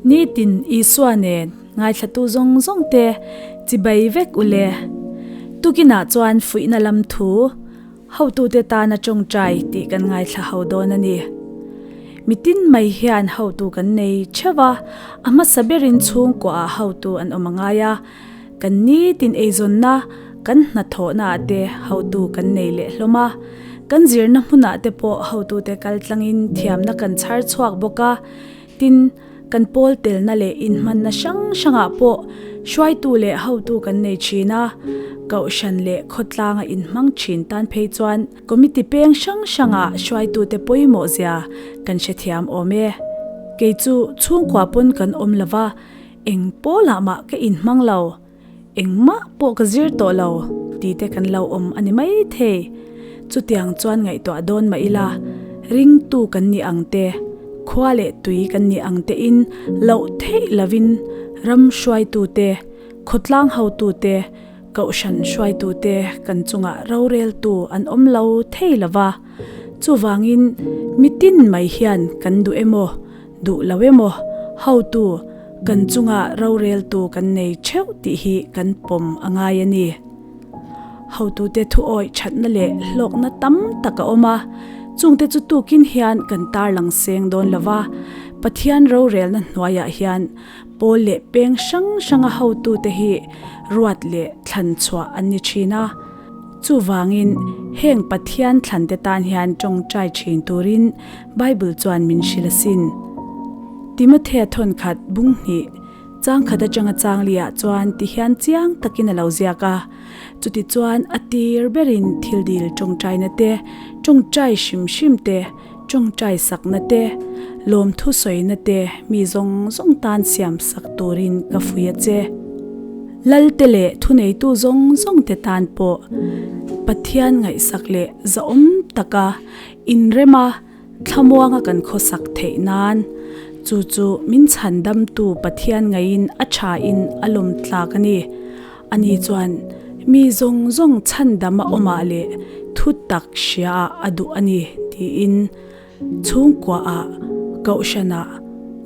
Nitin Isua nen ngaithlatu zawng zawng te chibai vek u le. Tukinah chuan fuihna lam thu hotute tana tawngtai tih kan ngaithla ho dawn a ni. Mitin mai hian hotu kan nei theuh a, a hmasa berin chhungkuaah hotu an awm a ngai a, kan nitin eizawnna kan hnathawhna ah te hotu kan nei leh hlawm a, kan zirna hmunah te pawh hotute kal tlangin thiamna kan chhar chhuak bawk a, tin, kan pawl telna leh inhmanna hrang hrangah pawh hruaitu leh hotu kan nei thin a, kohhran leh khawtlanga inhmang thin tan phei chuan committee peng hrang hrangah hruaitute pawimawh zia kan hrethiam awm e. Kei chu chhungkua pawn kan awm lova, eng pawlah mah ka inhmang lo. Engmah pawh ka zir tawh lo tih te kan lo awm a ni mai thei. Chutiang chuan ngaihtuah dawn mah ila, ringtu kan nih ang te, khua leh tui kan nih ang tein loh theih lovin ram hruaitu te, khawtlang hotu te, kohhran hruaitu te kan chungah roreltu an awm lo thei lo va. Chuvangin mitin mai hian kan duh emaw, Duh lo emaw, hotu, kan chunga roreltu kan nei theuh tih hi kan pawm a ngai a ni. Hotute thuawih thatna leh hlawkna tam tak a awm a, chungte chu tukin hian kan tarlang seng dawn lo va, Pathian rorelna hnuaiah hian pawl leh peng hrang hranga hotute hi ruat leh thlan chhuah an ni thin a. Chuvangin, heng Pathian thlante tan hian tawngtai thin turin Bible chuan min hrilh asin. Timothea thawnkhat bung hnih, changkhat atanga changliah chuan tihian chiang takin a lo ziak a, Chutichuan a tir berin thil dil tawngtaina te, tawngtai hrim hrim te, tawngtai sakna te, lawmthu sawina te mi zawng zawng tan siam sak turin ka fui a che. Lalte leh thuneitu zawng zawng te tan pawh Pathian ngaihsak leh zahawm taka inrema thlamuanga kan khawsak theih nan chu chu min chhandamtu Pathian ngaiin a thain a lawm tlak a ni. Ani chuan mi zawng zawng chhandam a awmah leh thu tak hriaah a duh a ni tiin chhungkuaah, kohhranah,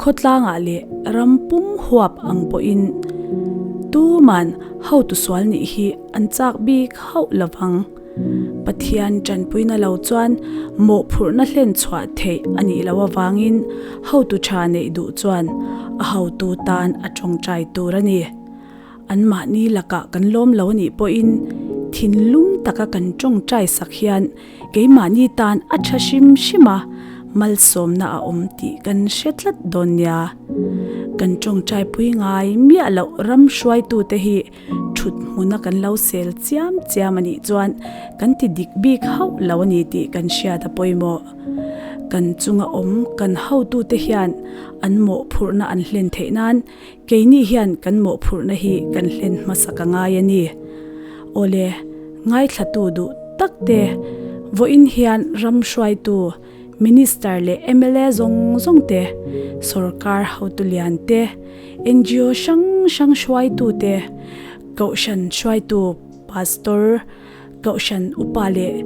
khawtlangah leh ram pum huap ang pawhin tuman hotu sual nih hi an chak bik hauh lovang. Pathian tanpuina lo chuan mawhphurhna hlen chhuah theih a nih loh avangin hotu tha neih duh chuan a hotu tan a tawngtai tur a ni. Anmahni lakah kan lawm lo anih pawhin thinlung taka kan tawngtai sak hian keimahni tan a tha hrim hrim a, malsawmna a awm tih kan hre tlat dawn nia. Kan tawngtai pui ngai miah loh ram hruaitute hi thut hmuna kan lo sel chiam chiam anih chuan kan ti dik bik hauh lo a ni tih kan hriat a pawimawh. Kan chunga awm kan hotute hian an mawhphurhna an hlen theih nan Keini hian kan mawhphurhna hi kan hlen hmasak a ngai a ni. Awle, ngaithlatu duh tak te, vawiin hian ram hruaitu, Minister leh mla zawng zawng te, sorkar hotu lian te, ngo hrang hrang hruaitu te, kohhran hruaitu, Pastor, kohhran upa leh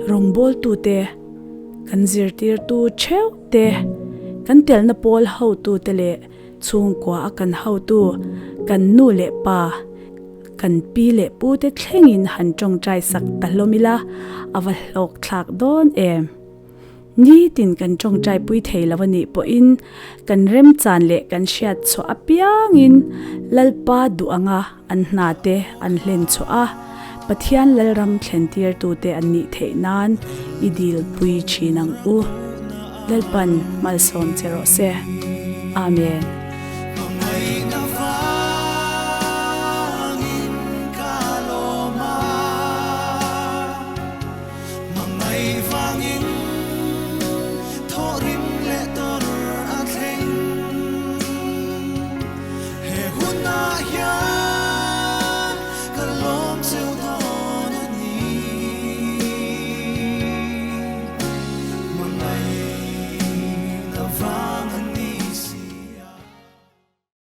rawngbawltu te, kan zirtirtu theuh te, kan telna pawl hotu te leh Chhungkua a kan hotu, kan nu leh pa, kan pi leh pu te thlengin han tawngtai sak ta hlawm ila, a va hlawk thlak dawn em? Nitin kan tawngtai pui thei lo a nih pawhin kan remchan leh kan hriat chhuah apiangin Lalpa duh anga an hna te an hlen chhuah a, Pathian Lalram thlentirtute an nih theih nan i dilpui thin ang u. Lalpan malsawm che rawh se. Amen.